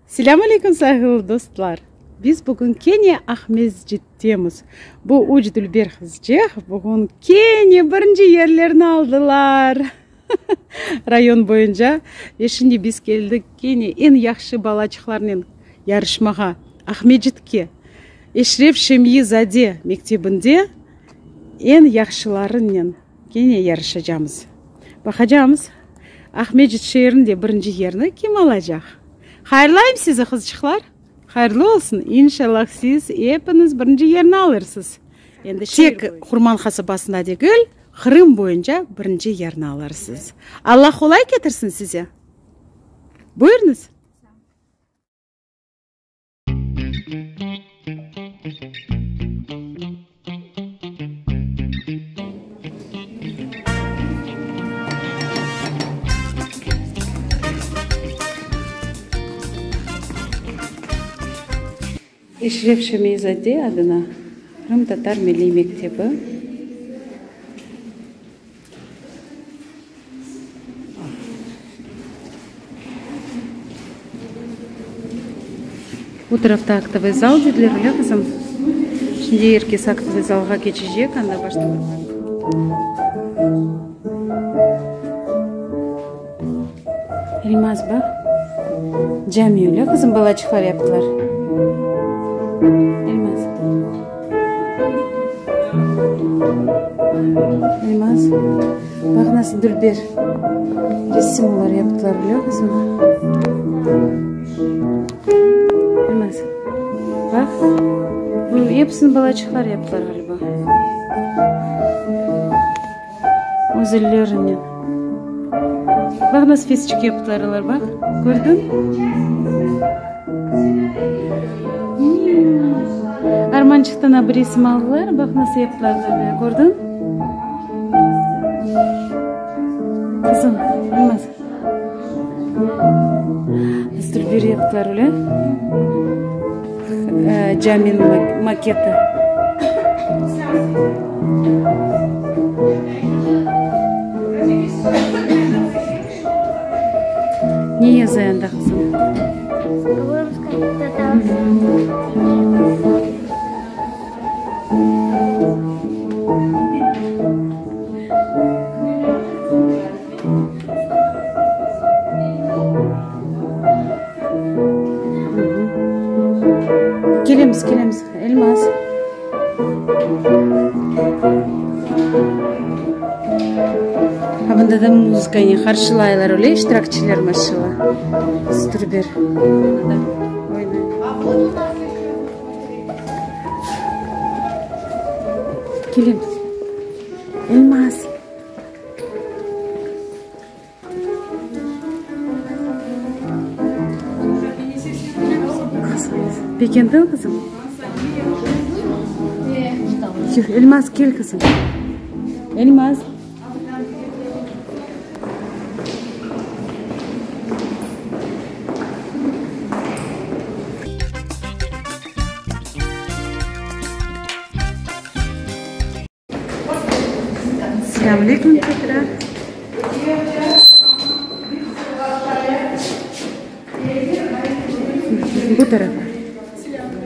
Selâm aleyküm sayğılı dostlar! Biz bugün kene Aqmescittemiz. Bu üç dülber qızçıq bugün kene birinci yerlerni aldılar rayon boyunca. Ve şimdi biz keldik kene eñ yahşı balaçıqlarnen yarışmağa Aqmescitke, Eşref Şemyi-zade mektebinde eñ yahşılarınen kene yarışacamız. Baqacamız, Aqmescit şeerinde birinci yerni kim alacaq? Hayırlayım sizi, qızçıqlar! Hayırlı olsun! İnşallah, siz epiñiz birinci yerni alırsız. Endi tek Qurman qasabasında degil, Qırım boyunca birinci yerni alırsız. Alla qolay ketirsin size! Buyurıñız! Eşref Şemiyzade adına Qırımtatar milliy mektebi. Bu tarafta aktovıy zal dediler, öyle qızım? Şimdi er kes aktovıy zalğa keçecek, anda başta bir Elmaz, baq, cami, öyle qızım, balaçıqlar yaptılar. Elmaz. Elmaz, baq nasıl dülber resim olar yaptılar, biliyor musun? Elmaz, baq, bu episini balaçıqlar yaptılar ğaliba. Öz ellerinen. Baq nasıl fesçik yaptılar olar, baq, kördiñ? Armançıqtan bir resim aldılar, baq nasıl yaptılar, kördiñ? Qızım, Elmaz. Nasıl dülber yaptılar, öyle? Caminiñ maketi. Ne yaza anda, qızım? Kelemiz, kelemiz, Elmaz. A bunda da muzıkanen qarşılaylar, öyle iştirakçiler, maşallah. Dülber. Kelemiz. Elmaz. Begendiñ, qızım? Elmaz, kel, qızım. Elmaz. Selâm aleyküm tekrar. Bu tarafa.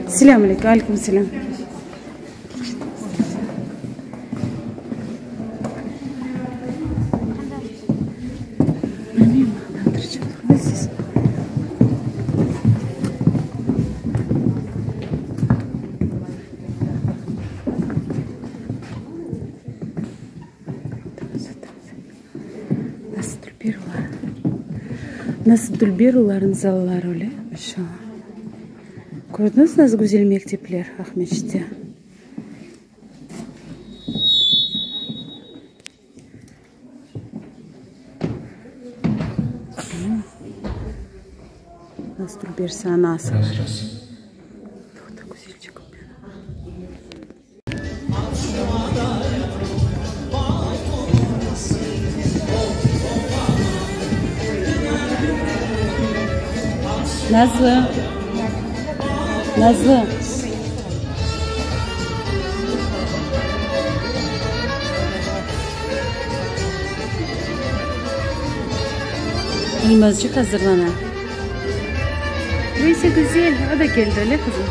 Selâm aleyküm, aleyküm selâm. Nasıl dülber olar. Nasıl dülber olarnıñ zalları öyle, maşallah. Kördiñiz nasıl güzel mektepler Aqmescitte. Nasıl dülber sanası var. Nazlı, Nazlı. Elmazçıq azırlana. Bu ise güzel, o da keldi, öyle qızım?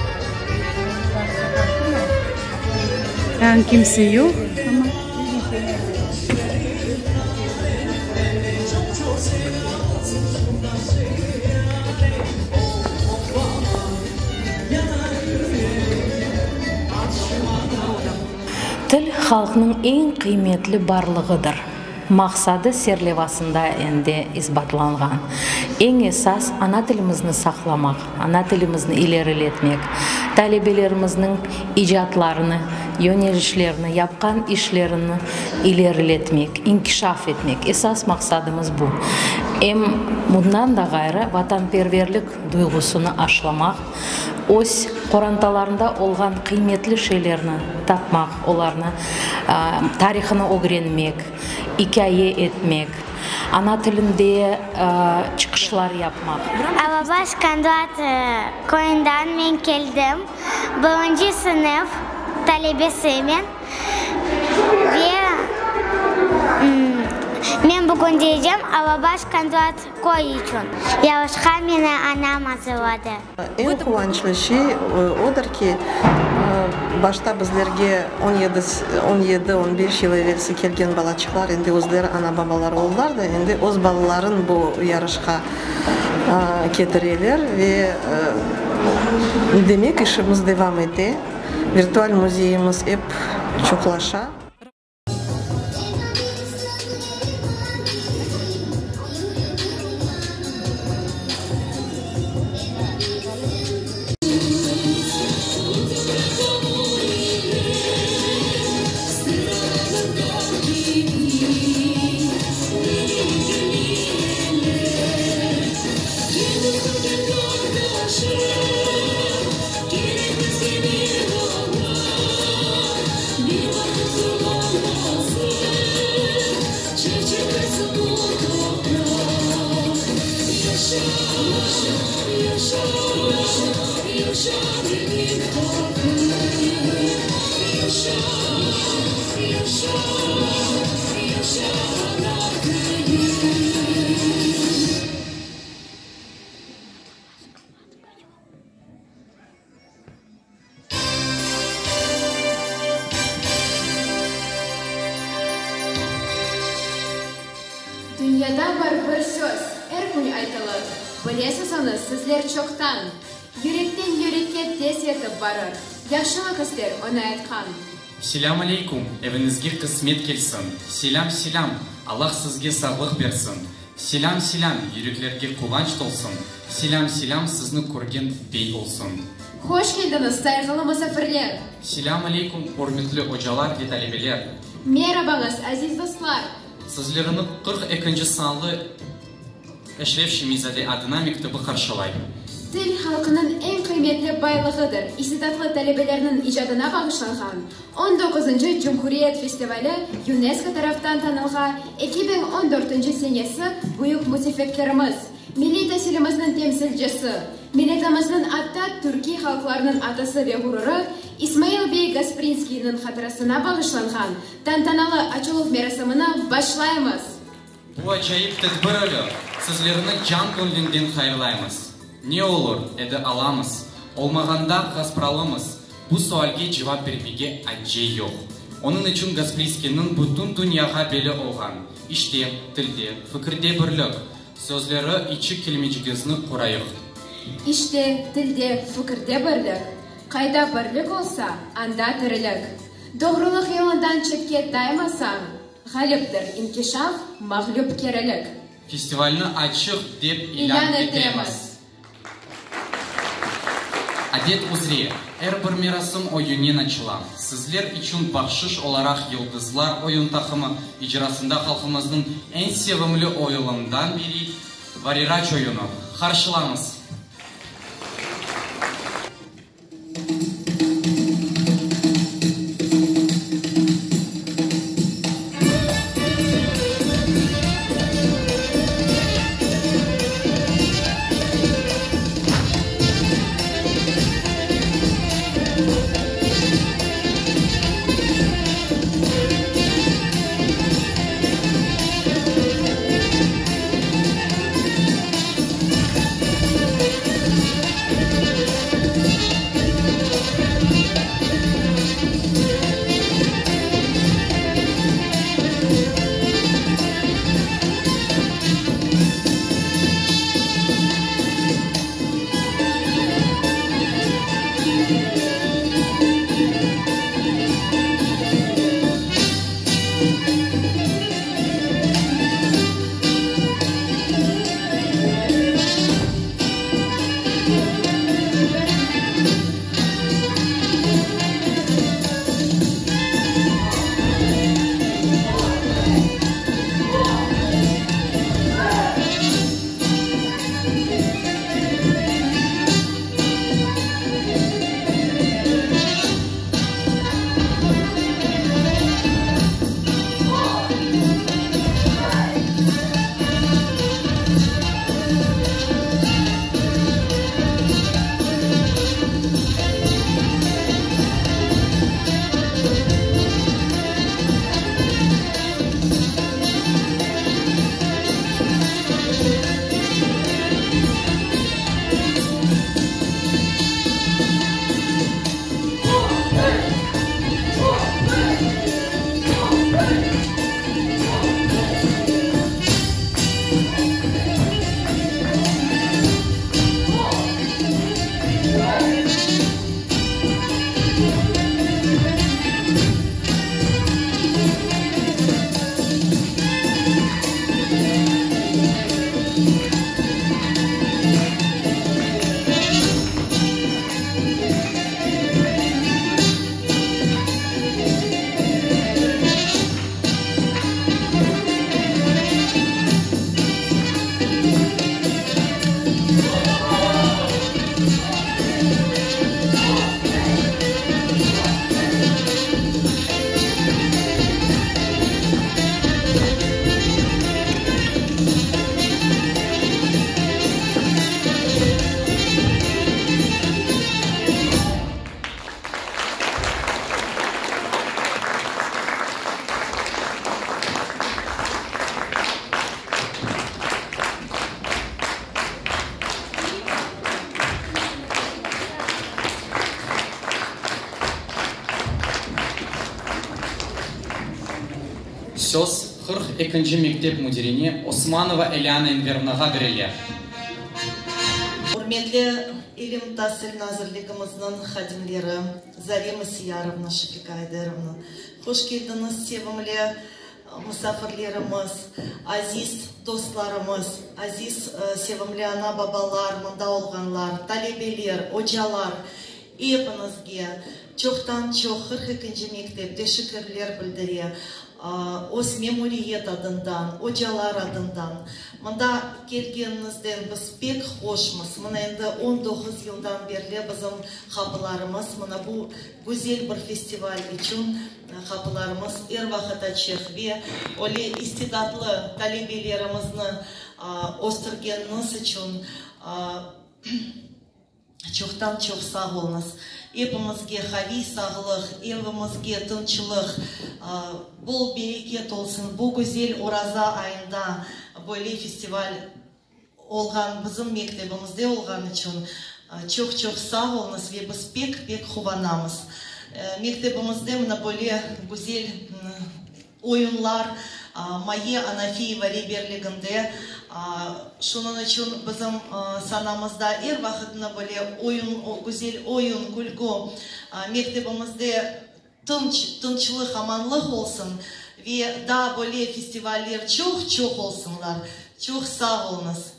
Daa kimse yoq, amma. Til, halqnıñ eñ qıymetli barlığıdır. Maqsadı serlevasında endi isbatlanğan. Eñ esas, ana tilimizni saqlamaq, ana tilimizni ileriletmek, talebelerimizniñ icatlarını, yönelişlerini, yapqan işlerini ileriletmek, inkişaf etmek. Esas maqsadımız bu. Em bundan da ğayrı, vatanperverlik duyğusını aşlamaq, öz qorantalarında olğan qıymetli şeylerni tapmaq, olarnı tarihını ögrenmek, ikâye etmek, ana tilinde çıqışlar yapmaq. Alabaş Kandlat köyünden men keldim. Birinci sınıf talebesimen ve men bugün deycem Alabaş Kandlat köy içün. Yarışqa meni anam azırladı. Eñ quvançlı şey odır ki, başta bizlerge on yedi, 15 yıl evelsi kelgen balaçıqlar endi özleri ana-babalar oldılar da, endi öz balaların bu yarışqa ketireler ve demek işimiz devam ete, virtual müzeyimiz ep çoqlaşa. Dünyada bar bir söz, er kün aytılır, Bilesiz onı sizler çoqtan. Yürekten yürekke tez yetip barır, Yahşılıq ister onı aytqan. Selâm aleykum, eviñizge qısmet kelsin. Selâm, selâm, Allah sizge sağlıq bersin. Selâm, selâm, yüreklerge quvanç tolsun. Selâm, selâm, sizni körgen bey olsun. Hoş keldiñiz, sayğılı musafirler! Selâm aleykum, ürmetli ocalar ve talebeler! Merabañız, aziz dostlar! Sizlerni 42-nci sanlı Eşref Şemi-zade adına mektebi qarşılay. Til, halqınıñ eñ qıymetli baylığıdır. İstidatlı talebelerniñ icadına bağışlanğan on doquzıncı Cumhuriyet festivali YUNESKO taraftan tanılğa 2014-nci senesi büyük mütefekkirimiz, milliy tasilimizniñ temsilcisi, milletimizniñ atta türkiy halqlarnıñ atası ve ğururı İsmail bey Gasprinskiyniñ hatırasına bağışlanğan tantanalı açıluv merasimini başlaymız! Bu acayip tedbir ile sizlerni can-göñlünden hayırlaymız. Ne olur, edi alamız, olmağanda Gaspralımız? Bu sualge cevap bermege ace yoq. Onıñ içün Gasprinskiyniñ bütün dünyağa belli olğan, İşte, tilde, fikirde birlik! sözleri içi kelimecigizni qurayıq. İşte, tilde, fikirde birlik, Qayda birlik olsa, anda tirilik. Doğrulıq yolundan çetke taymasañ, Ğaliptir inkişaf, mağlüp kerilik. Festivalni açıq dep ilân etemiz. Adet üzre, er bir merasim oyunnen açıla. Sizler içün bahşış olaraq Yıldızlar oyun taqımı icrasında halqımıznıñ eñ sevimli oyunlarından biri Variraç oyunı. Qarşılañız! Söz 42-nci mektep müdirine Osmanova Eliana Enverovnağa berile. Ürmetli İlim tasil nazirligimizniñ hadimleri Zarema Siyarovna, Şefika Ayderovna, hoş keldiñiz, sevimli musafirlerimiz, aziz dostlarımız, aziz, sevimli ana-babalar, mında olğanlar, talebeler, ocalar, epiñizge çoqtan-çoq 42-nci mektep teşekkürler bildire, öz memuriyet adından, ocalar adından. Mında kelgeniñizden biz pek hoşmız. Mına endi 19 yıldan berli bizim qapılarımız mına bu güzel bir festival içün qapılarımız er vaqıt açıq ve öyle istidatlı talebelerimizni östürgeniñiz içün çoqtan-çoq sağ oluñız. Epimizge qaviy sağlıq, evimizge tınçlıq, bol bereket olsun. Bu güzel Oraza ayında böyle festival olğan, bizim mektebimizde olğan içün çoq-çoq sağ oluñız ve biz pek-pek quvanamız. Mektebimizde mına böyle güzel oyunlar Maye Anafiyeva reberliginde, şunıñ içün bizim sanamızda er vaqıt mına böyle oyun, güzel oyun, külgü, mektebimizde tınç, tınçlıq, amanlıq olsun ve daa böyle festivaller çoq-çoq olsunlar. Çoq sağ oluñız.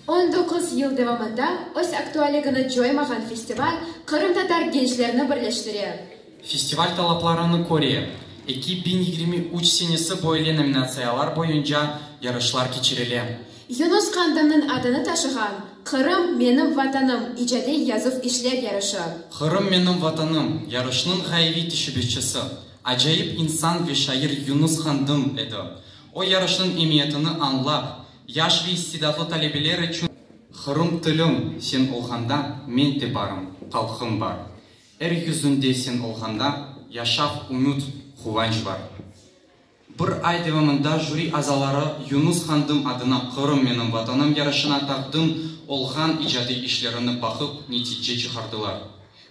19 yıl devamında öz aktualligini coymağan festival qırımtatar gençlerini birleştire. Festival talaplarına köre, 2023 senesi böyle nominatsiyalar boyunca yarışlar keçirile. Yunus Qandımnıñ adını taşığan Qırım, menim Vatanım icadiy yazuv işler yarışı. Qırım, menim Vatanım yarışnıñ ğayeviy teşebbüsçisi, acayip insan ve şair Yunus Qandım edi. O, yarışnıñ emiyetini añlap, yaş ve istidatlı talebeler içün, Qırım tilim, sen olğanda men de barım, halqım bar. Er yüzünde sen olğanda yaşav, ümüt, quvanç bar. Bir ay devamında jüri azaları Yunus Qandım adına Qırım menim Vatanım yarışına taqdim olğan icadiy işlerini baqıp netice çıqardılar.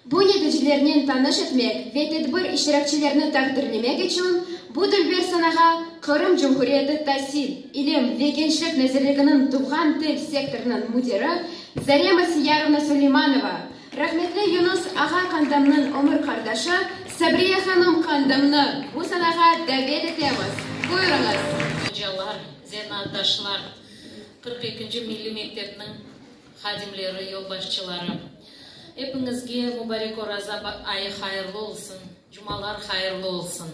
Bu neticelernen tanış etmek ve tedbir iştirakçilerini taqdirlemek içün bu dülber sanağa Qırım Cumhuriyeti Tasil, ilim ve gençlik nazirliginiñ tuvğan til sektorınıñ müdiri Zarema Siyarovna Suleymanova, rahmetli Yunus ağa Qandamnıñ ömür qardaşı Sabriye hanım Qandamnı bu sanağa davet etemiz. Buyurıñız! Ocalar, zenaatdaşlar, 42 ekinci milliy mektepniñ hadimleri, yolbaşçıları, epiñizge mubarek Oraza ayı hayırlı olsun, cumalar hayırlı olsun.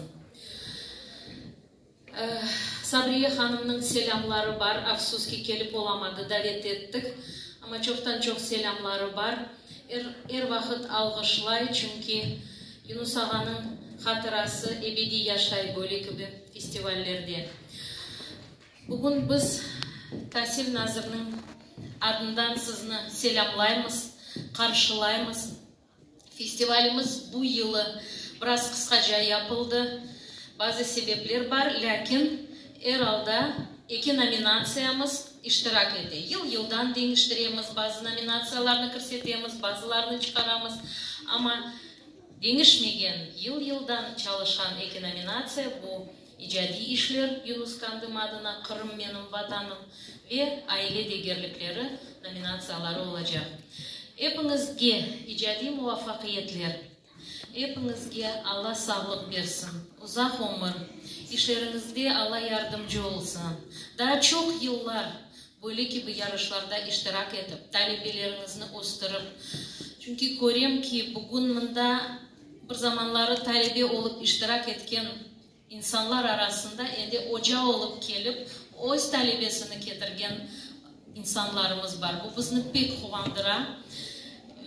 Sabriye hanımnıñ selâmları bar, afsus ki, kelip olamadı, davet ettik, amma çoqtan-çoq selâmları bar. Er, er vaqıt alğışlay, çünki Yunus ağanıñ hatırası ebediy yaşay böyle kibi festivallerde. Bugün biz Tasil naziriniñ adından sizni selâmlaymız, qarşılaymız. Festivalimiz bu yılı biraz qısqaca yapıldı, bazı sebepler bar, lâkin er alda eki nominatsiyamız iştirak ete. Yıl-yıldan deñiştiremiz, bazı nominatsiyalarnı kirsetemiz, bazılarını çıqaramız, amma deñişmegen, yıl-yıldan çalışqan eki nominatsiya bu, İcadiy işler Yunus Kandım adına Qırım menim Vatanım ve Aile degerlikleri nominatsiyaları olacaq. Epiñizge icadiy muvafaqiyetler, epiñizge Alla sağlıq bersin, uzaq ömür, işleriñizde Alla yardımcı olsun, daa çoq yıllar böyle kibi yarışlarda iştirak etip, talebeleriñizni östürip, çünki körem ki, bugün mında Bir zamanları talebe olıp iştirak etken insanlar arasında endi oca olıp kelip, öz talebesini ketirgen insanlarımız bar. Bu bizni pek quvandıra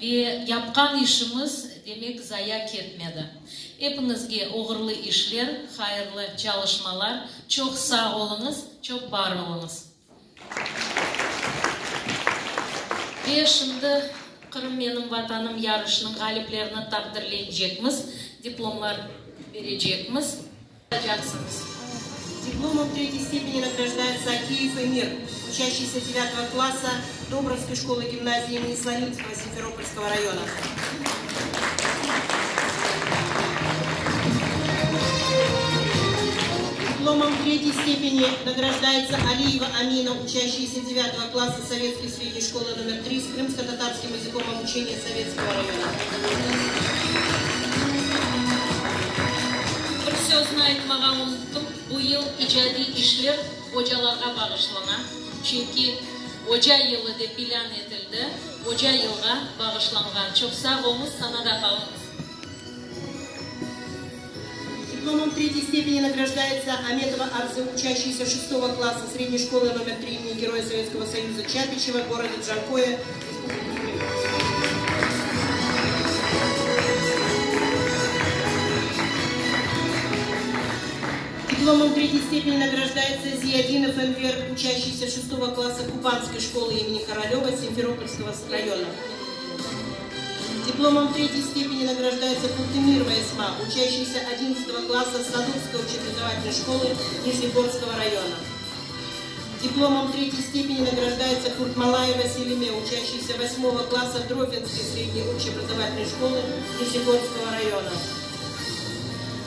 ve yapqan işimiz, demek, zaya ketmedi. Epiñizge oğurlı işler, hayırlı çalışmalar, çoq sağ oluñız, çoq bar oluñız. Ve şimdi Qırım menim Vatanım yarışınıñ ğaliplerini taqdirleycekmiz, diplomlar berecekmiz. Alacaqsıñız. Diplomом третьей степени награждается Акиев Эмир, учащийся девятого класса Добровской школы-гимназии имени Слонимского Симферопольского района. Дипломом третьей степени награждается Алиева Амина, учащаяся 9 класса Советской средней школы номер 3 с крымско-татарским языком обучения Советского района. Bir sözni aytmağa unuttım, bu yıl icadiy işler ocalarğa bağışlana, çünki Oca yılı dep ilân etildi, Oca yılğa bağışlanğan. Çoq sağ oluñız, sanada qalıñız. Дипломом третьей степени награждается Аметова Арзы, учащаяся шестого класса средней школы номер 3 имени Героя Советского Союза Чапичева, города Джанкоя, Республики Крым. Дипломом третьей степени награждается Зиядинов Энвер, учащийся шестого класса Кубанской школы имени Королева Симферопольского района. Дипломом третьей степени награждается Култемирова Эсма, учащийся 11 класса Садовской общеобразовательной школы Нижнегорского района. Дипломом третьей степени награждается Куртмалаева Селиме, учащийся 8 класса Дрофинской средней общеобразовательной школы Нижнегорского района.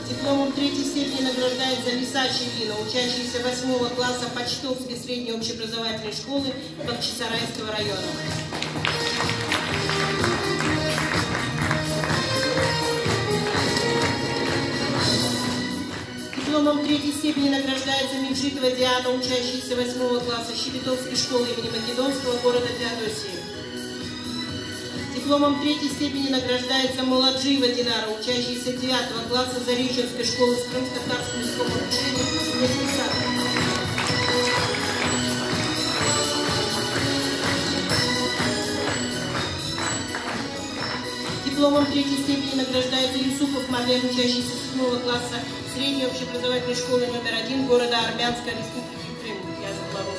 Дипломом третьей степени награждается Лиса Челина, учащаяся 8 класса Почтовской средней общеобразовательной школы Бахчисарайского района. Дипломом третьей степени награждается Меджитова Диана, учащаяся 8 класса Щебетовской школы имени Македонского города Феодосии. Дипломом третьей степени награждается Моладжиева Динара, учащаяся 9 класса Зареченской школы с крымско-татарским языком обучения Дипломом третьей степени награждается Юсупов Марлен, учащийся 7 класса средней общеобразовательной школы номер один города Армянска Республики Крым. Я забыла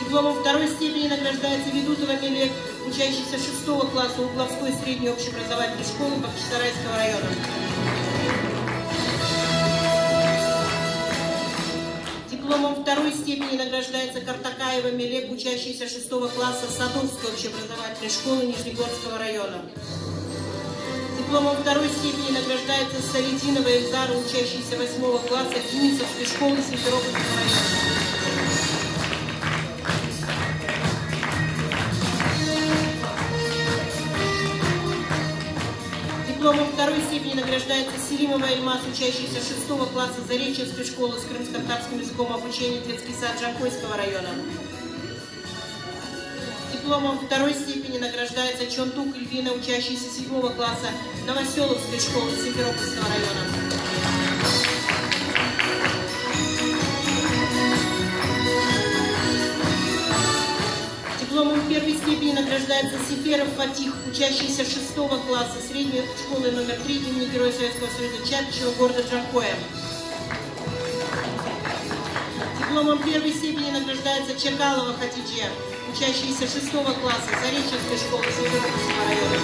Дипломом второй степени награждается Ведутова Мелек, учащийся 6 класса Угловской средней общеобразовательной школы Бахчисарайского района. Дипломом второй степени награждается Картакаева Мелек, учащийся шестого класса Садовской общеобразовательной школы Нижнегорского района. Дипломом второй степени награждается Солидинова Эльзара, учащийся восьмого класса Химисовской школы Симферопольского района. Дипломом второй степени награждается Селимова Эльмас, учащийся шестого класса Зареченской школы с крымско-татарским языком обучения детский сад Джанкойского района. Дипломом второй степени награждается Чонтук Эльвина, учащийся седьмого класса Новоселовской школы Симферопольского района. Дипломом первой степени награждается Сеферов Фатих, учащийся шестого класса средней школы номер 3 имени Героя Советского Союза Чапичева города Джанкоя. Дипломом первой степени награждается Чекалова Хатидже, учащийся шестого класса Зареченской школы Симферопольского района.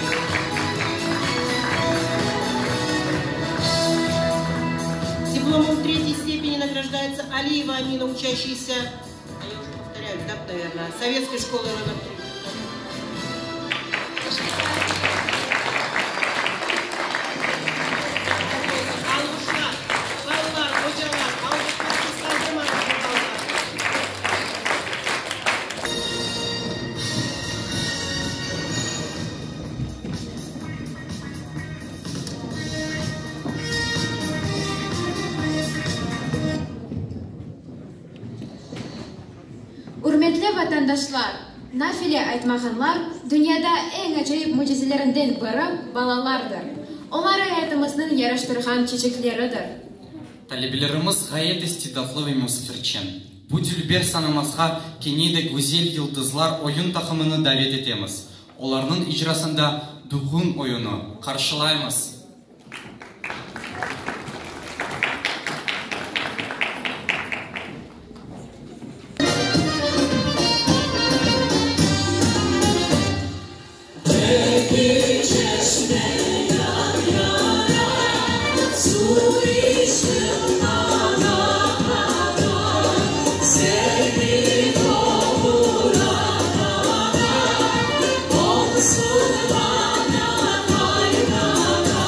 Дипломом третьей степени награждается Алиева Амина, учащийся, а я уже повторяюсь, да, наверное, советской школы номер 3. Alqışlar, balalar, ocalar, alqışlarsız qaldırmañız bu balalarnı. Ürmetli vatandaşlar! Nafile aytmağanlar, dünyada eñ acayip mücizelerinden biri balalardır. Olar ayatımıznıñ yaraştırğan çeçekleridir. Talebelerimiz ğayet istidatlı ve musafirçen. Bu dülber sanamızğa kene de Güzel yıldızlar oyun taqımını davet etemiz. Olarnıñ icrasında Dügün oyunı. Qarşılaymız! Eki çeşme yan-yana, suv içtim qana-qana, Seni doğura-qana, olsun maña qaynana.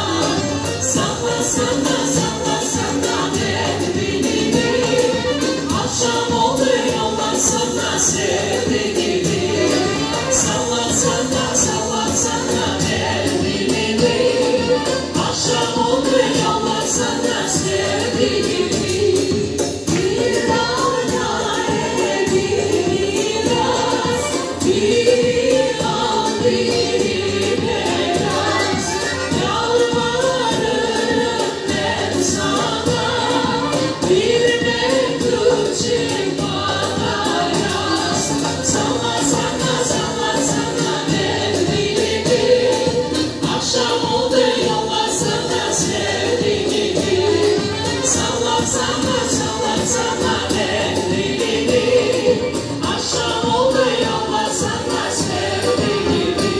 Sallasana, sallasana mendilini, Aqşam oldı, yollasana sevdigini. Sallasana, sallasana mendilini, Aqşam oldı, yollasana sevdigini. Bir dane eki miras, Biri al, biri beyaz. Yalvarırım men saña, Bir mektüpçik maña yaz. Sallasana, sallasana mendilini, Aqşam oldı, yollasana sevdigini. Sallasana, sallasana mendilini, Aqşam oldı, yollasana sevdigini.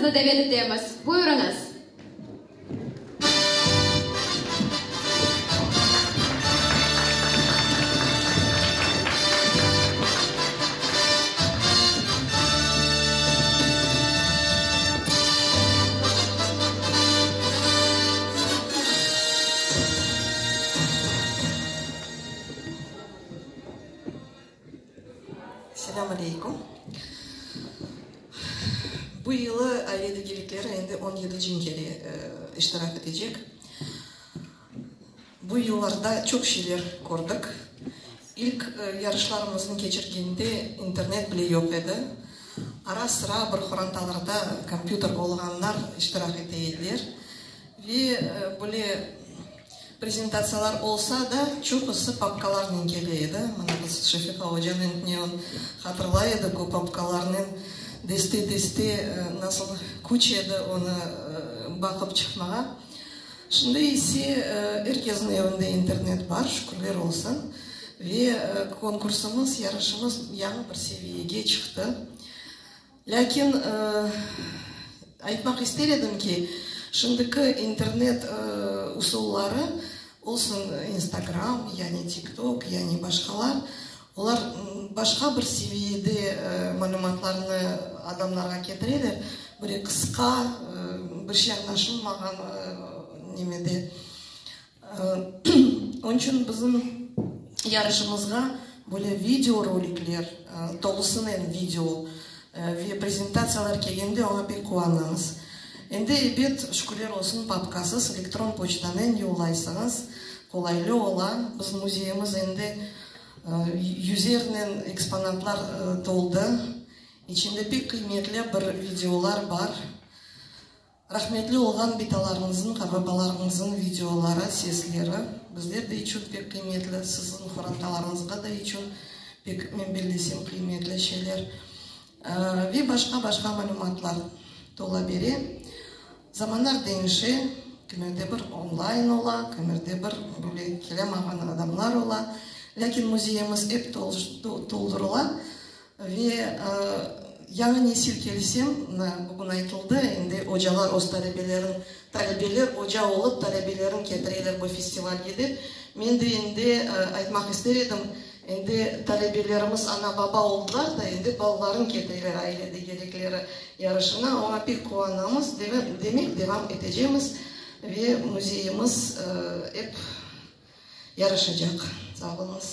Sizni davet etemiz. Buyurıñız! Selâm aleykum. Bu yılı Aile degerlikleri endi on yedinci kere iştirak etecek. Bu yıllarda çoq şeyler kördik. İlk yarışlarımıznı keçirgende internet bile yoq edi. Ara-sıra bir qorantalarda kompyuter olğanlar iştirak ete ediler. Ve böyle prezentatsiyalar olsa da, çoqusı papkalarnen kele edi. Mına biz Şefiqa ocanen tünevin hatırlay edik, o papkalarnen deste-deste nasıl küç edi onı baqıp çıqmağa. Şimdi ise er kesniñ evinde internet bar, şükürler olsun, ve konkursımız, yarışımız yañı bir seviyege çıqtı. Lâkin aytmaq ister edim ki, şimdiki internet usulları, olsun Instagram, yani TikTok, yani başqalar, olar başqa bir seviyede malümatlarnı adamlarğa ketireler, biri qısqa, bir şey añlaşılmağan nemede. Onıñ içün bizim yarışımızğa böyle video rolikler, tolusınen video ve prezentatsiyalar kelgende oña pek quvanamız. Endi, ebet, şükürler olsun, papkasız, elektron poçtanen yollaysıñız, qolaylı ola. Bizim müzeyimiz endi yüzernen eksponatlar toldı. İçinde pek qıymetli bir videolar bar. Rahmetli olğan bitalarıñıznıñ, qartbabalarıñıznıñ videoları, sesleri bizler de içün pek qıymetli, siziñ qorantalarıñızğa da içün pek, men bellesem, qıymetli şeyler. Ve başqa-başqa malümatlar tola bere. Zamanlar deñişe, kimerde bir onlayn ola, kimerde bir böyle kelemağan adamlar ola, lâkin müzeyimiz ep toldurıla. Ve yañı nesil kelse, mına bugün aytıldı, endi ocalar öz talebelerin, talebeler oca olıp talebelerin ketireler bu festivalge dep, men de endi aytmaq ister edim, endi talebelerimiz ana-baba oldılar da, endi balaların ketireler Aile degerlikleri yarışına, oña pek quvanamız, demek devam etecemiz ve müzeyimiz ep Yarışacaq. Sağ oluñız.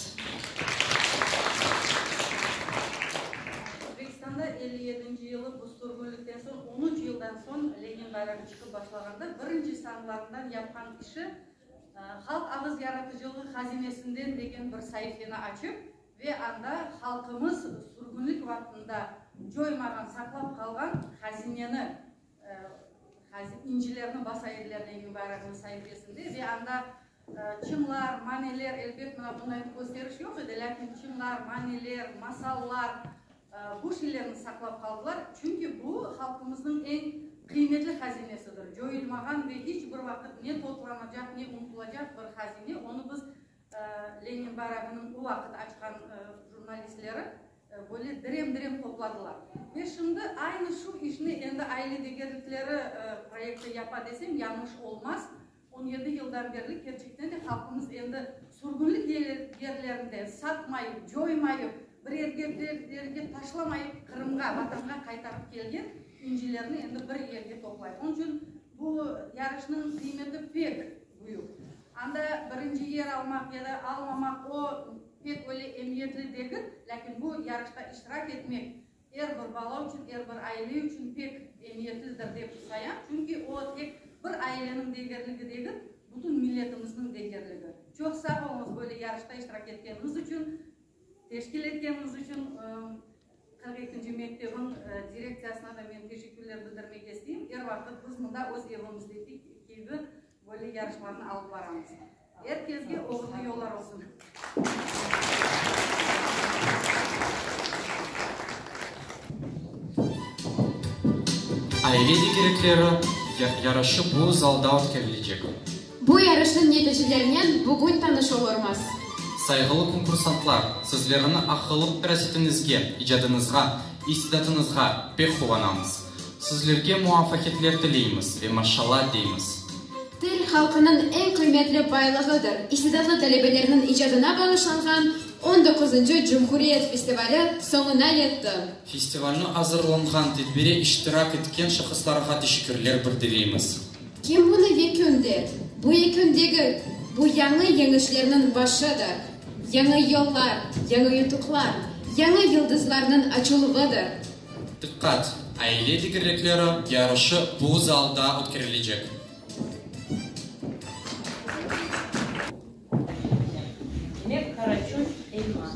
Özbekistanda 57 yılı bu sürgünlikten soñ, on üç yıldan soñ Lenin bayrağı çıqıp başlağanda birinci sanlarından yapqan işi, Halq ağız yaratıcılığı hazinesinden degen bir saifeni açıp ve anda halqımız sürgünlik vaqtında coymağan, saqlap qalğan hazineni, İncilerni basa ediler Lenin bayrağınıñ saifesinde ve anda çıñlar, maneler, elbet, mına bunday kösteriş yoq edi, lâkin çıñlar, maneler, masallar, bu şeylerni saqlap qaldılar, çünki bu halqımıznıñ eñ qıymetli hazinesidir, coyulmağan ve hiç bir vaqıt ne totlanacaq, ne unutılacaq bir hazine, onı biz Lenin bayrağınıñ o vaqıt açqan jurnalistleri böyle direm-direm topladılar. Ve şimdi aynı şu işni endi Aile degerlikleri proyekti yapa desem, yañlış olmaz. 17 yıldan berli kerçekten de halqımız endi sürgünlik yerlerinde satmayıp, coymayıp, bir yerge taşlamayıp Qırımğa, Vatanğa qaytarıp kelgen incilerni endi bir yerge toplay. Onıñ içün bu yarışnıñ qıymeti pek büyük. Anda birinci yer almaq ya da almamaq o pek öyle emiyetli degil, lâkin bu yarışta iştirak etmek er bir bala içün, er bir aile içün pek emiyetlidir dep sayam, çünki o tek bir aileniñ degerligi degil, bütün milletimizniñ degerligi. Çoq sağ oluñız böyle yarışta iştirak etkeniñiz içün, teşkil etkeniñiz içün. 42-nci mektebin direktsiyasına da men teşekkürler bildirmek isteyim. Er vaqıt biz mında öz evimizdeki kibi Böyle yarışlarnı alıp baramız. Er kesge oğurlı yollar olsun! Aile degerekleri yarışı bu zalda ötkerilecek. Bu yarışnıñ neticelerinen bugün tanış olurmız. Sayğılı konkursantlar, sizlerni aqıllı ferasetiñizge, icadıñızğa, istidatıñızğa pek quvanamız. Sizlerge muvafaqiyetler tileymiz ve maşalla deymiz. Til, halqınıñ eñ qıymetli baylığıdır. İstidatlı talebelerniñ icadına bağışlanğan on doquzıncı Cumhuriyet festivali soñuna yetti. Festivalni azırlanğan tedbire iştirak etken şahıslarğa teşekkürler bildiremiz. Kim bunı yekün der? Bu yekün degil, bu yañı yeñişlerniñ başıdır. Yañı yollar, yañı yutuqlar, yañı yıldızlarnıñ açıluvıdır. Diqqat! Aile degerlikleri yarışı bu zalda ötkerilecek. Demek, Karaçöl elmaz.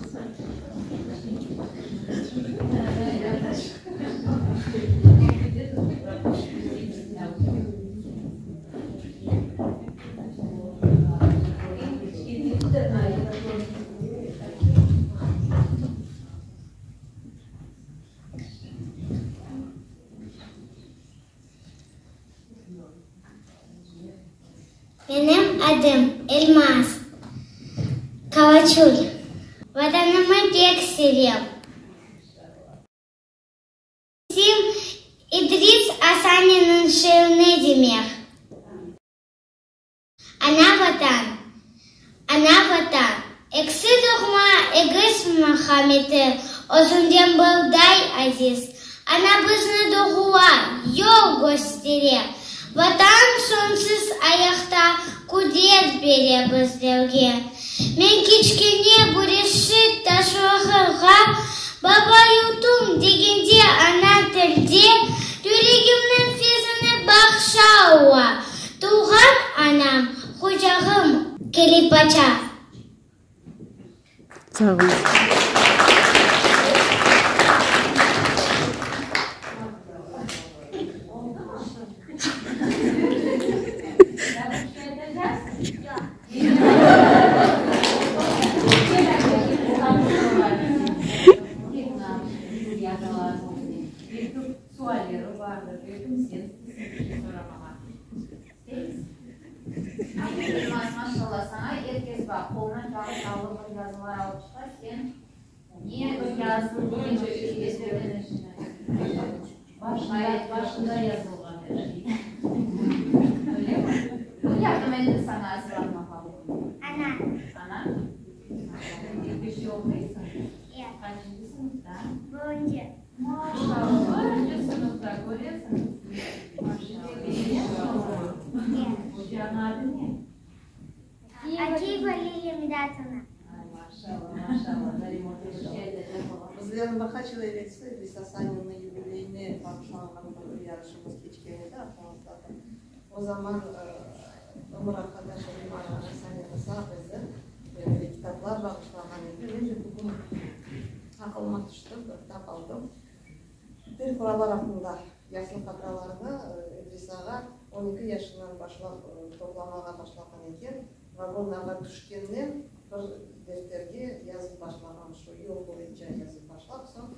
Menim adım Elmaz Kavaçul. Vatanımı pek sevem. İsim İdris Asaniniñ şiirini demek. Ana Vatan, Ana Vatan, eksi doğma egiz merhameti özünden bılday aziz. Ana bizni doğua, yol köstere, Vatan soñsuz ayaqta qudet bere bizlerge. Men kiçkene büreşik taşlağırğa Baba yurtum degende ana tilde Yüregimniñ sesini bağışa ola. Tuvğan anam, qucağım kelip aça. Sağ oluñ. Ana. Birinci. Akiyeva Liliya Midatovna. Bizlerniñ bir qaç yıl evelsi İdris Asaninniñ yubileyine bağışlanğan bir yarışımız keçken edi, aqlıñızdadır. O zaman ömür arqadaşı Lemara Asanina sağ edi ve kitaplar bağışlağan edi. Men de bugün aqılıma tüşti, bir kitap aldım. Til qurallar aqqında yazılı hatıralarını İdris ağa 12 yaşından başlap toplamağa başlağan eken. Vagonlarğa tüşkennen bir defterge yazıp başlağan, şu yol boyunca yazıp başlap, soñ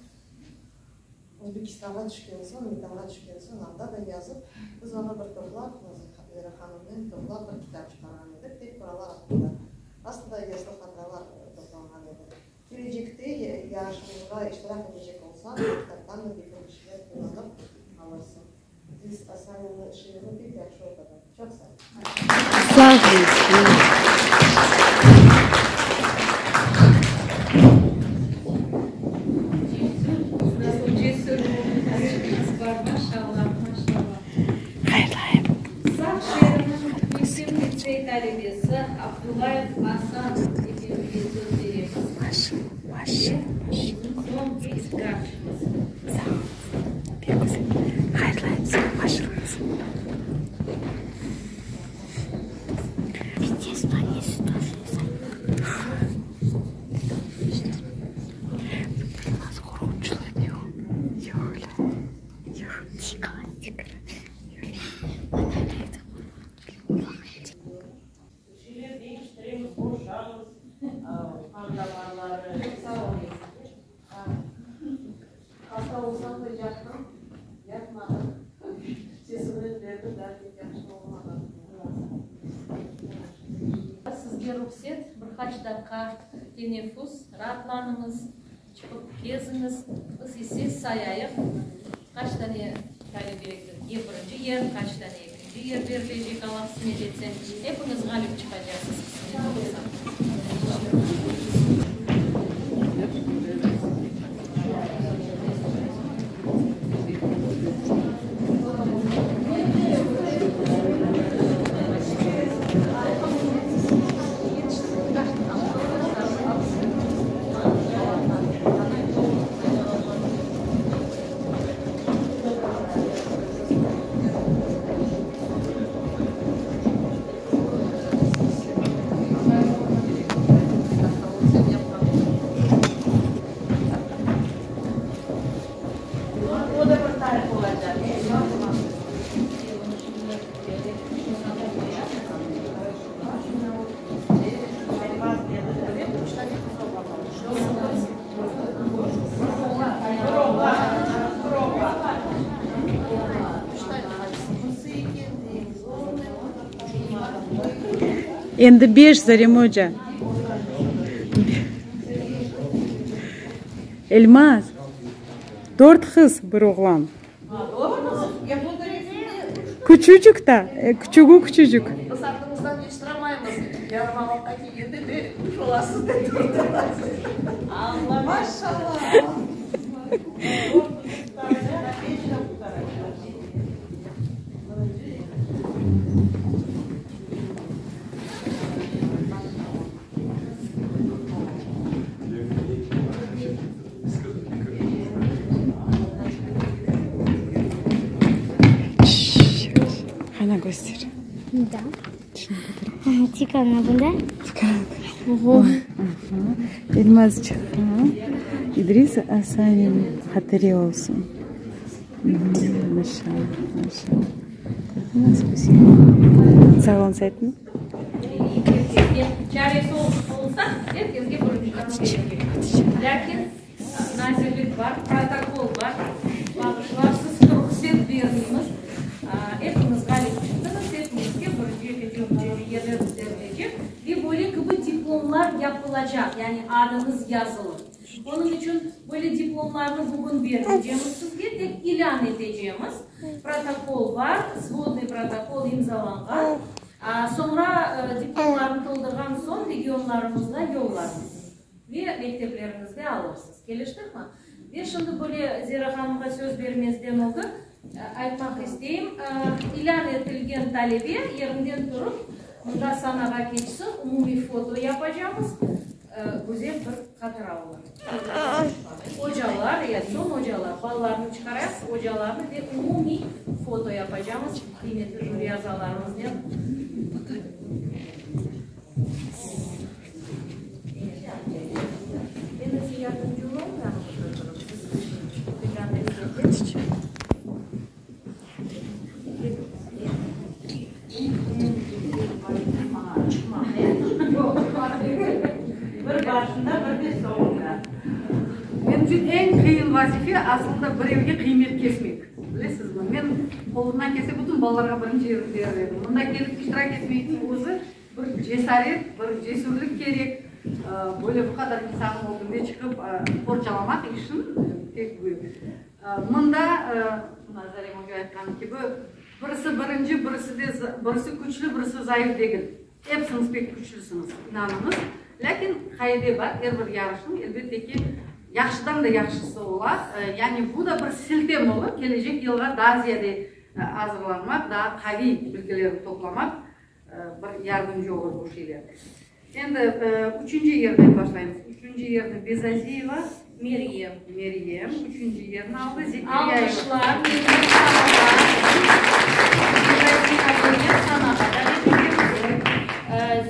Özbekistanğa tüşken soñ, Vetanğa tüşken soñ anda da yazıp, biz onı bir toplap, Nazira hanımnen toplap bir kitap çıqarğan edik, tek qurallar aqqında. Aslında yazılı hatıralar toplanğan edi. Kelecekte yarışımızğa iştirak etecek olsañ, bu kitaptan da belki bir şeyler qullanıp alırsıñ. İdris Asaninniñ şiirini pek yahşı oqudı. Çoq sağ ol. Sağ oluñ. Hayırlayım. Saq şeeriniñ mektep litsey talebesi Abdullayev Asan efendige söz beremiz. Ve o bizim soñki iştirakçımız. Sağ oluñız. Pek güzel. Hayırlayım sizni, maşallañız. Bir şeyler deñiştiremiz, qoşamız, qan damarları. Çoq sağ oluñız. Hasta olsam da yattım, yatmadım. Sesimni berdim, daa pek yahşı olmadım. Sizge ruhset, bir qaç daqqa teneffüs, raatlanıñız, çıqıp keziñiz. Biz ise sayayıq, qaç dane. Talebelerge birinci yer, qaç tane ekinci yer berilecek, Alla qısmet etse. Epiñiz ğalip çıqacaqsız, qısmet olsa. Endi beş, Zarema oca. Elmaz, dört qız, bir oğlan. Küçücük da, küçügi küçücük. Qana köster. Da. Tikana bunda. Elmazçıq, İdris Asanin hatire olsun. Maşallah, maşallah. Nasıl güzel. Sağ olun, Saytın. Çaresi olsa, er kesge birinci Lâkin nazirlik bar, protokol bar, bağışlarsız, ruhset bermeymiz. Epiñiz ğalip çıqtıñız, epiñizge birinci, ekinci, üçünci yerler berilecek ve böyle kibi diplomlar yapılacaq, yani adıñız yazılıp. Onıñ içün böyle diplomlarnı bugün bermeycemiz sizge, tek ilân etecemiz. Protokol bar, svodnıy protokol imzalanğan. Soñra diplomlarnı toldurğan soñ regionlarımızğa yollarmız ve mektepleriñizde alırsız. Keliştikmi? Ve şimdi böyle Zera hanımğa söz bermezden ögü aytmaq isteyim, ilân etilgen talebe yerinden turıp, mında sanağa keçsin, umumiy foto yapacamız, güzel bir hatıra olur. Ocalar, ya soñ ocalar, balalarnı çıqarayıq, ocalarnı ve umumiy foto yapacamız qıymetli jüri azalarımıznen. Bir başında, bir de soñunda. Menim içün eñ qıyın vazife aslında birevge qıymet kesmek. Bilesizmi, men qolumdan kelse bütün balalarğa birinci yerni berir edim. Mında kelip iştirak etmekniñ özü bir cesaret, bir cesürlik kerek. Böyle bu qadar insannıñ ögünde çıqıp qorçalamaq işin pek büyük. Mında, mına Zarema oca aytqanı kibi, birisi birinci, birisi de, birisi küçlü, birisi zayıf degil. Episiñiz pek küçlüsiñiz, inanıñız. Lâkin qaide bar, er bir yarışnıñ, elbette ki, yahşıdan da yahşısı ola. Yani bu da bir siltem olur, kelecek yılğa daa ziyade azırlanmaq, daa qaviy bilgilerni toplamaq bir yardımcı olur bu şeyler. Endi üçünci yerden başlaymız. Üçünci yerni Bezaziyeva Meryem. Meryem üçünci yerni aldı. Zekeriyayeva. Alqışlar, Meryem sanağa. Bezaziyeva Meryem sanağa davet etemiz.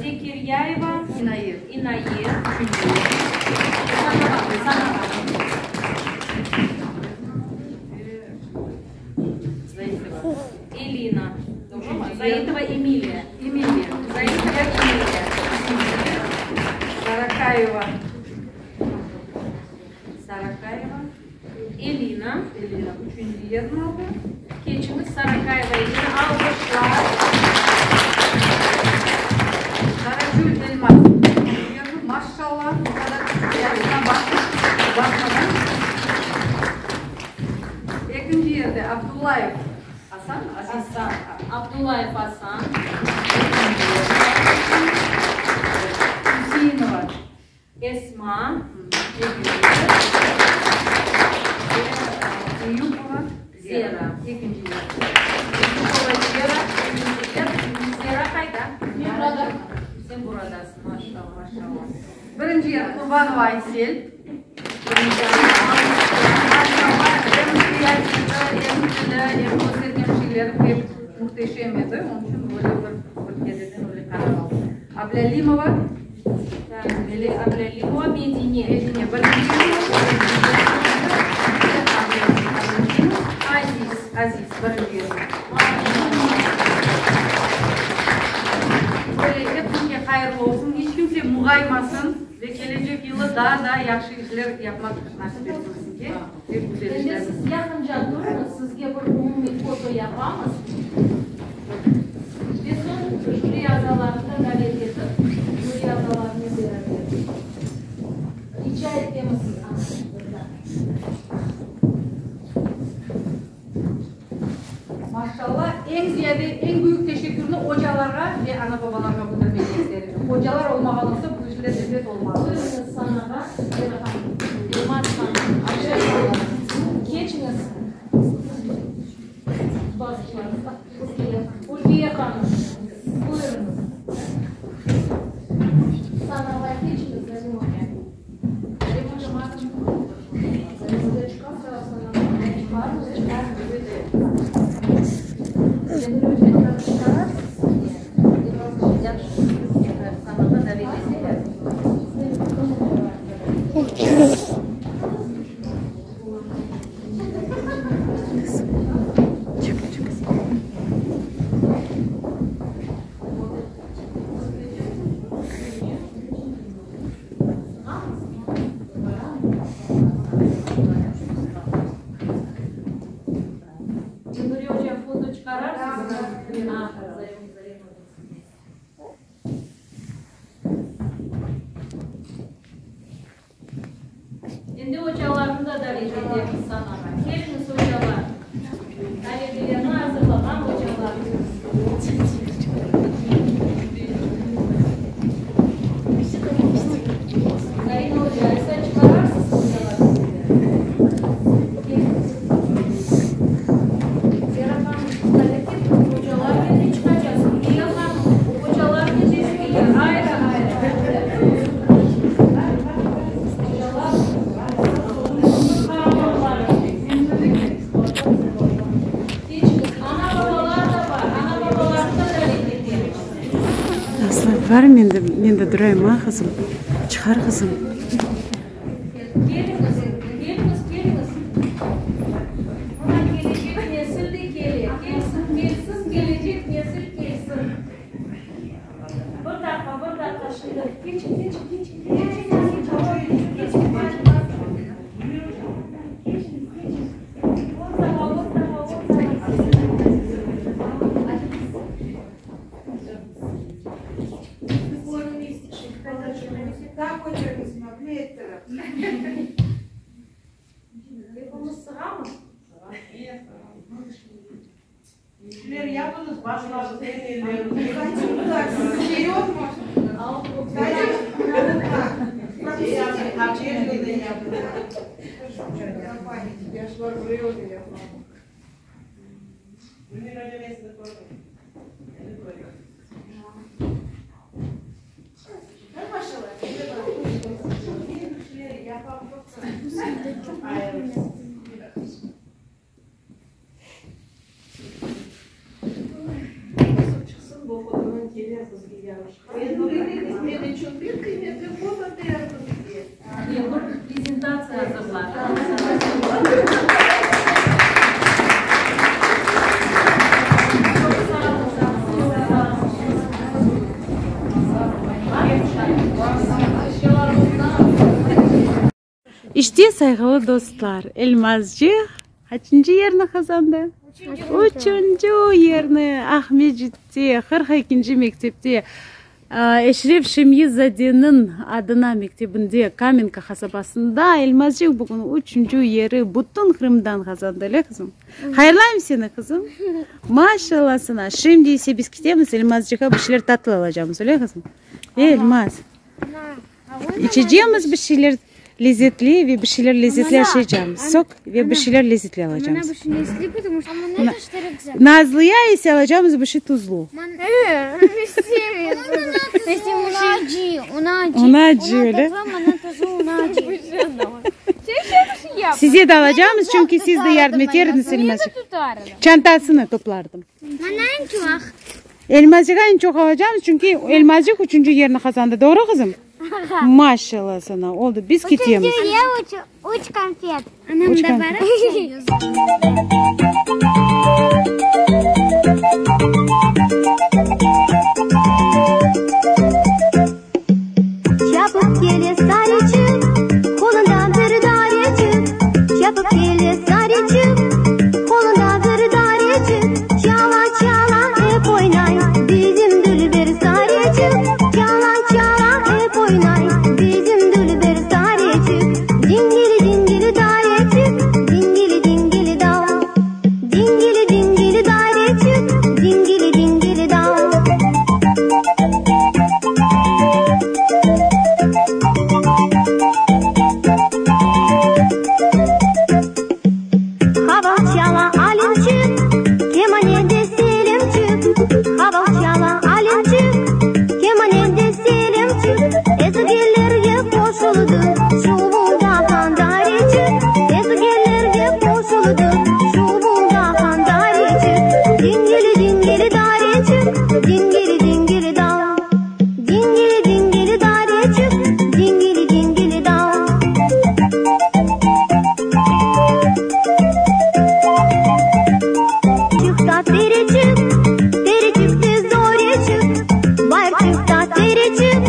Zekeriyayeva İnayet. İnayet üçünci yer. Sanağa, sanağa. Zaitova. Elina. Doğrumı? Zaitova Emiliya. Emiliya. Zaitova Emiliya. Sarakayeva. Sarakayeva. Elina. Elina üçünci yerni aldı. Keçiñiz, Sarakayeva Elina. Alqışlar. Karaçöl Elmaz üçünci yerni. Maşşallah, bu qadar küçük yaşına baqmadan. Ekinci yerde Abdullayev. Abdullayev Asan. Üseinova Esma. Ekinci yer. Ve Eyüpova Zera. Ekinci yer. Eyüpova Zera, ekinci yer. Zera qayda? Men burada. Sen buradasıñ, maşallah, maşallah. Birinci yer Qurbanova Aysel. Birinci yer. Maşallah, em kreativi, em tili, em köstergen şeyleri pek mühteşem edi. Onıñ içün böyle bir, bir kereden öyle qarar aldım. Ablâlimova. Mele Ablâlimova Medine. Medine birinci yer. Aziz. Aziz birinci yer. Böyle epimizge hayırlı olsun, iç kimse muğaymasın ve kelecek yılı daa da yahşı işler yapmaq nasip etsin sizge. Pek güzel Endi işler. siz yaqınca turıñız, sizge bir umumiy foto yapamız. Ve soñ jüri azalarını da davet etip, jüri azalarınen beraber rica etemiz siz, ana, Maşallah, eñ ziyade, eñ büyük teşekkürni ocalarğa ve ana-babalarğa bildirmege ister edim. Ocalar olmağan olsa, bu işler elbet olmaz. Buyurıñız sanağa, Zera hanım, Elmaz hanım, Ayşe hanım, keçiñiz. Ülviye hanım, buyurıñız. Sanağa keçiñiz, Zalim oca. Nuriye oca, foto çıqararsızmı? Endi ocalarnı da davet etemiz sanağa. Keliñiz, ocalar! Talebelerni azırlağan ocalar. Zarina oca, aysa çıqararsız ocalarnı Keliñiz. Zera hanım, davet etiñiz, ocalarnen de çıqacağız. Ülviye hanım, ocalarnen de ayrı-ayrı. Aslı, bar men de, men de durayım, a, qızım? Çıqar, qızım. Bir daqqa, bir daqqa, şimdi. Keçin, keçin, keçin, keçin, keçin, keçin, keçin. Ortağa, ortağa, ortağa. Epimiz sığamız? İşler yapıñız, başlarıñız, elleriñiz. Bir prezentatsiya azırladı. Çoq sağ oluñ. İşte, sayğılı dostlar, Elmazcıq qaçıncı yerni qazandı? Üçünci yerni Aqmescitte, 42-nci mektepte. Eşref Şemyi-zadeniñ adına mektebinde, Kamenka qasabasında Elmazcıq bugün üçünci yeri bütün Qırımdan qazandı, öyle qızım? Hayırlayım seni, qızım. Maşallah sana. Şimdi ise biz ketemiz, Elmazcıqqa bir şeyler tatlı alacağımız, öyle qızım? Elmaz. İçecemiz bir şeyler lezetli ve bir şeyler lezetli aşaycamız. Sok ve bir şeyler lezetli alacağımız. Nazlıya ise alacağımız bir şey tuzlu. Ona acı öyle. Size de alacağımız, çünki siz de yardım eterdiñiz Elmazcıq. Çantasını toplardım. Elmazcığa eñ çoq alacağımız, çünki Elmazcıq üçünci yerni qazandı. Doğru, qızım? Maşallah sana. Oldı, biz ketemiz. Üçünci yer üç konfet. Üç konfet. Çapıp kele Sareçik, qolunda bir dareçik. Çapıp kele Sareçik, qolunda bir dareçik. Çala, çala ep oynay bizim dülber Sareçik. Çala, çala ep oynay bizim dülber Sareçik. Dingili, dingili dareçik, dingili, dingili dav. Dingili, dingili dareçik, dingili, dingili dav. Qaval çala Alimçik, kemanede Selimçik. Qaval çala Alimçik, kemanede Selimçik. Ezgilerge qoşuldı şuvuldağan dareçik. Ezgilerge qoşuldı şuvuldağan dareçik. Dingili, dingili dareçik, dingili, dingili dav. Dingili, dingili dareçik, dingili, dingili dav. Çıqta tereçik, tereçikte zoreçik. Bayırçıqta tereçik,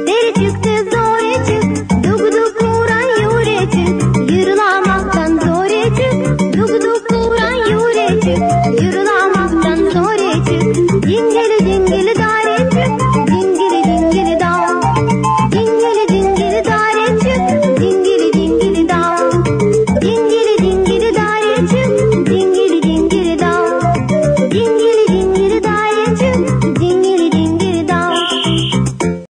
tereçikte zoreçik. Duk-duk ura yüreçik, yırlamaqtan zoreçik. Duk-duk ura yüreçik, yırlamaqtan zoreçik. Dingili, dingili.